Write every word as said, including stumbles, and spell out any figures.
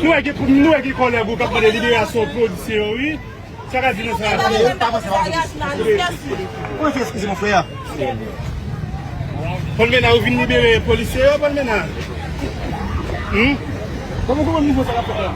Nou wè gen, nou wè gen kòlèg ou k ap mande liberasyon polisye yo, wi. Sa ka di nan sa? Mwen fè eskize mon frè. Pòlmena, ou vin libere polisye yo, Pòlmena? Hmm? Kòman, kòman nivo sa k ap fèt la?